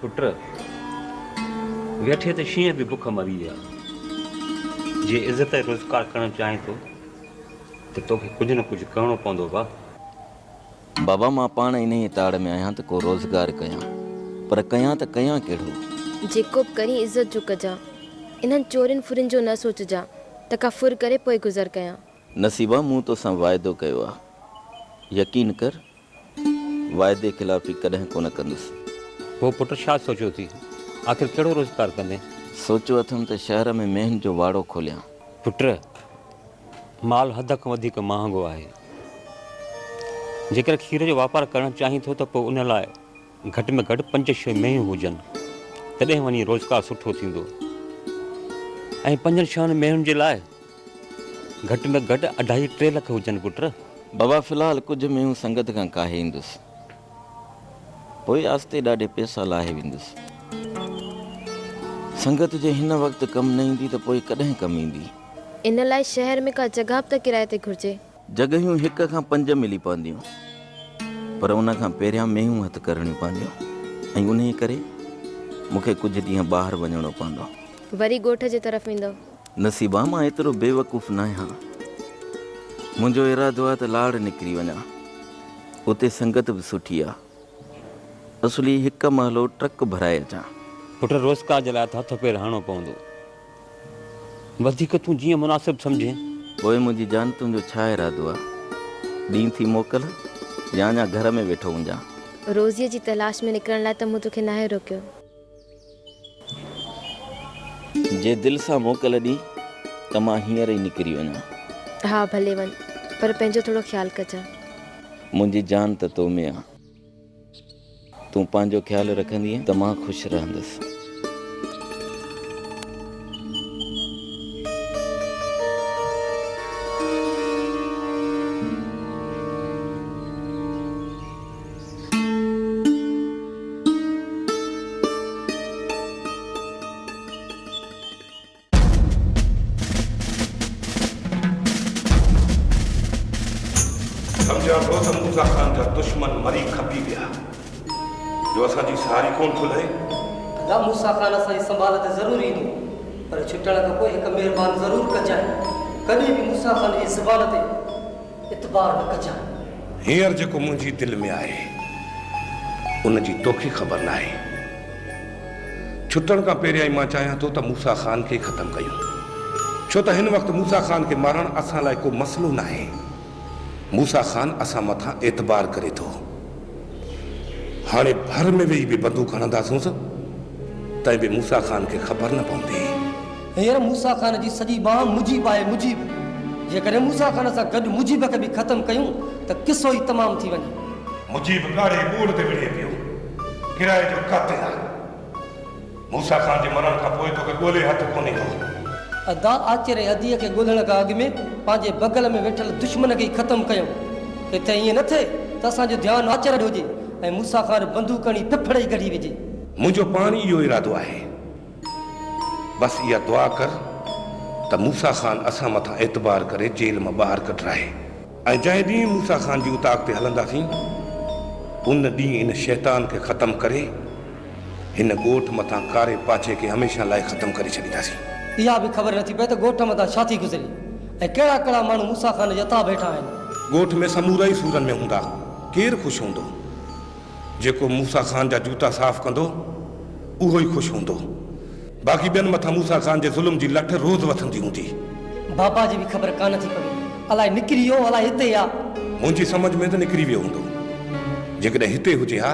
پٽ، ويٺي ته شينهن به بک مري ويا. جي عزت ۽ روزگار ڪرڻ چاهين ٿو ته توکي ڪجهه نه ڪجهه ڪرڻو پوندو ڀاء. بابا مان پاڻ انهيء تاڙ ۾ آهيان ته ڪو روزگار ڪيان، پر ڪيان ته ڪيان ڪهڙو؟ جيڪو به ڪرين عزت جو ڪجان. انهن چورين ڦرين جو نه سوچجان ته ڪا ڦر ڪري پوء گذر ڪيان. نصيبا مون توسان واعدو ڪيو آ. يقين ڪر واعدي خلافي ڪڏهن ڪونه ڪندس. پوء پٽ ڇا سوچيو ٿي؟ آخر ڪهڙو روزگار ڪندين؟ سوچيو اٿم ته شهر ۾ مينهن جو واڙو کوليان. پٽ مال حد کان وڌيڪ مهانگو آهي. جيڪر کير جو واپار ڪرڻ چاهين ٿو ته پوء ان لاء گهٽ ۾ گهٽ 5-6 مينهيون هجن، تڏهن وڃي روزگار سٺو ٿيندو ۽ پنجن ڇهن مينهن جي لاء گهٽ ۾ گهٽ اڍائي ٽي لک هجن پٽ. بابا في الحال ڪجهه مينهون سنگت کان ڪاهي ايندس، پوء آهستي ڏاڍي پئسا لاهي ويندس. سنگت جي هن وقت ڪم نه ايندي ته پوء ڪڏهن ڪم ايندي؟ ان لاء شهر ۾ ڪا جڳهه به ته ڪرائي تي گهرجي. جڳهيون هڪ کان پنج ملي پونديون، پر ان کان پهريان مينهون هٿ ڪرڻيون پونديون ۽ انهيء ڪري مون کي ڪجهه ڏينهن ٻاهر وڃڻو پوندو. وري ڳوٺ جي طرف ويندؤ؟ نصيبا، مان ايترو بيوقوف ناهيان. منهنجو ارادو آهي ته لاڙ نڪري وڃان. اتي سنگت به سٺي آهي. اصلي هڪ محلو ٽرڪ ڀرائي اچان. پٽ، روزگار جي لاء ته هٿ پير هڻڻو پوندو. وڌيڪ تون جيئن مناسب سمجهين. پوء منهنجي جان تنهنجو ڇا ارادو آ؟ ڏين ٿي موڪل يا اڃا گهر ۾ ويٺو هجان؟ روزيء جي تلاش ۾ نڪرڻ لاء ته مون توکي ناهي روڪيو. جي دل سان موڪل ڏين ته مان هينئر ئي نڪري وڃان. ها ڀلي وڃ، پر پنهنجو ٿورو خيال ڪجان. منهنجي جان ته تو ۾ آ. تون پنهنجو خيال رکندينء ته مان خوش رهندس. سمجهان ٿو ته موسيٰ خان جا دشمن مري کپي ويا، جو اسان جي سهاري ڪونه ٿو لهي. ادا موسيٰ خان اسان جي سنڀال تي ضرور ايندو، پر ڇٽڻ کان پوء هڪ مهربان ضرور ڪجانء. ڪڏهن به موسيٰ خان جي زبان تي اعتبار نه ڪجانء. هينئر جيڪو منهنجي دل ۾ آهي، ان جي توکي خبر ناهي. ڇٽڻ کان پهريائين مان چاهيان ٿو ته موسيٰ خان کي ختم ڪيون. ڇو ته هن وقت موسيٰ خان کي مارڻ اسان لاء ڪو مسئلو ناهي. موسيٰ خان اسان مٿان اعتبار ڪري ٿو. هاڻي ڀر ۾ ويهي به بندوق هڻنداسونس تنهن به موسيٰ خان کي خبر نه پوندي. هينئر موسيٰ خان جي سڄي ٻانهن مجيب آهي مجيب. جيڪڏهن موسيٰ خان سان گڏ مجيب کي به ختم ڪيون ته قصو ئي تمام ٿي وڃي. مجيب ڳاڙهي ٻوڙ تي وڙهي پيو. ڪرائي جو قاتل آ. موسيٰ خان جي مرڻ کان پوء توکي ڳولي هٿ ڪونه ايندو. ادا آچر ۽ اديء کي ڳولڻ کان اڳ ۾ پنهنجي بغل ۾ ويٺل دشمن کي ئي ختم ڪيون. ڪٿي ائين نه ٿئي ته اسان جو ڌيان آچر ڏي هجي ۽ موسيٰ خان بندوق هڻي ڦڦڙ ئي ڪڍي وجهي. منهنجو پاڻ ئي اهو ارادو آهي. بس اها دعا ڪر ته موسيٰ خان اسان مٿان اعتبار ڪري جيل مان ٻاهر ڪڍرائي. ۽ جنهن ڏينهن موسيٰ خان جي اوطاق تي هلنداسين، ان ڏينهن ان شيطان کي ختم ڪري، هن ڳوٺ مٿان ڪاري پاڇي کي هميشه لاء ختم ڪري ڇڏينداسين. اها به خبر نٿي پئي ته ڳوٺ مٿان ڇا ٿي گذري ۽ ڪهڙا ڪهڙا ماڻهو موسيٰ خان جي عتاب هيٺان آهن. ڳوٺ ۾ سمورا ئي سورن ۾ هوندا، ڪير خوش هوندو؟ جيڪو موسيٰ خان جا جوتا صاف ڪندو، اهو ئي خوش هوندو. باقي ٻين مٿان موسيٰ خان جي ظلم جي لٺ روز وسندي هوندي. بابا جي به خبر ڪانه ٿي پوي. الائي نڪري ويو، الائي هتي آ. منهنجي سمجهه ۾ ته نڪري ويو هوندو. جيڪڏهن هتي هجي ها